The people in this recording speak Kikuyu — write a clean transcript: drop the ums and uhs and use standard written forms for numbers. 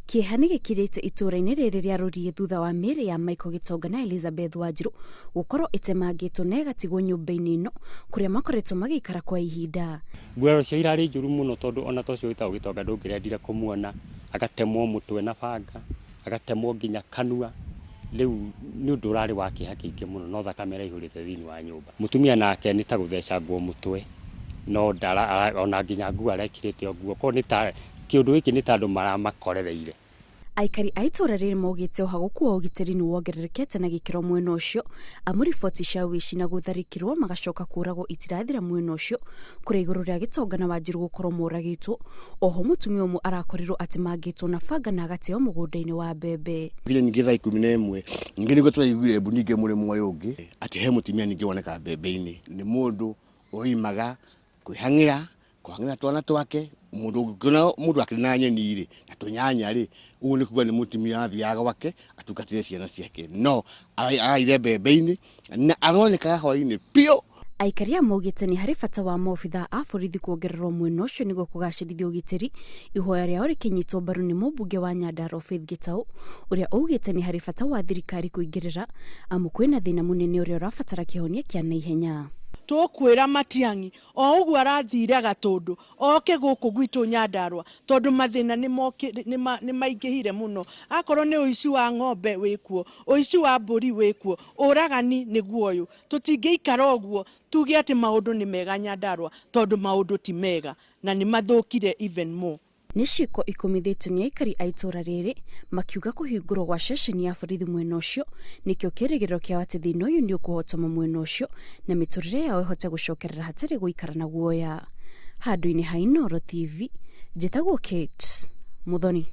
Kĩeha nĩ gĩkirĩte itũũra-inĩ rĩrĩ rĩa Rũriĩ thutha wa mĩĩrĩ ya Michael Gĩtonga na Elizabeth Wanjirũ gũkorwo ĩtemangĩtwo na ĩgatigwo nyũmba-inĩ ĩno kũrĩa makoretwo magĩikara kwa ihinda. Nguraro cia irarĩ njũru mũno tondũ ona ta ũcio wĩtagwo Gĩtonga ndũngĩrendire kũmuona, agatemwo mũtwe na banga, agatemwo nginya kanua, rĩu nĩ ũndũ ũrarĩ wa kĩeha kĩingĩ mũno no thakame ĩraihũrĩte thĩinĩ wa nyũmba. Mũtumia nake nĩ ta gũthecangwo mũtwe no ona nginya nguo arekĩrĩte o nguo, koguo nĩ ta Kĩũndũ gĩkĩ nĩ ta andũ maramakorereire. Aikari a itũũra rĩrĩ maugĩte ũhagũku wa ũgitĩri nĩ wongererekete na gĩkĩro mwena ũcio, amu riboti cia ũici na gũtharĩkĩrwo magacoka kũragwo itirathira mwena ũcio, kũrĩa igũrũ rĩa Gĩtonga na Wanjiru gũkorwo moragĩtwo. Oho mũtumia ũmwe arakorirwo atemangĩtwo na banga na agateo mũgũnda-inĩ wa mbembe. Nginya ningĩ thaa 11 ningĩ nĩguo tũraiguire mbu ningĩ mũrĩmo ũyũ ũngĩ atĩ he mũtumia ningĩ woneka mbembe-inĩ. Nĩ mũndũ ũimaga kwĩhang'ĩra kũhang'ĩra twana twake mũndũ ũngĩona mũndũ akĩrĩ na nyeni rĩ na tũnyanya rĩ ũguo nĩ kuga nĩ mũtumia athiaga gwake atungatĩre ciana ciake no araire mbembe-inĩ na aronekaga hwainĩ biũ. Aikari aya maugĩte nĩ harĩ bata wa maobithaa a borithi kuongererwo mwena ũcio nĩguo kũgacĩrithia ũgitĩri, ihoya rĩao rĩkĩnyitwo mbaru nĩ mũmbunge wa Nyandarua Faith Gĩtaũ ũrĩa augĩte nĩ harĩ bata wa thirikari kũingĩrĩra amu kwĩna thĩna mũnene ũrĩa ũrabatara kĩhonia kĩa naihenya. Tũkwĩra Matiang'i O ũguo arathire Gatũndũ oke gũkũ gwitũ Nyandarua tondũ mathĩna nĩ maingĩhire mũno. Akorwo nĩ ũici wa ng'ombe wĩkuo, ũici wa mbũri wĩkuo, ũragani nĩguo ũyũ. Tũtingĩikara ũguo tuge atĩ maũndũ nĩ mega Nyandarua tondũ maũndũ ti mega na nĩ mathũkire even more. Nĩ ciĩko ikũmithĩtio nĩ aikari a itũũra rĩrĩ makiuga kũhingũrwo gwa ceceni ya borithi mwena ũcio nĩkĩo kĩrĩgĩrĩro kĩao atĩ thĩna ũyũ nĩ ũkũhotoma mwena ũcio na mĩtũrĩre yao ĩhote gũcokerera hatarĩ gũikara na guoya. Handũ-inĩ ha Inooro TV, njĩtagwo Kate Muthoni.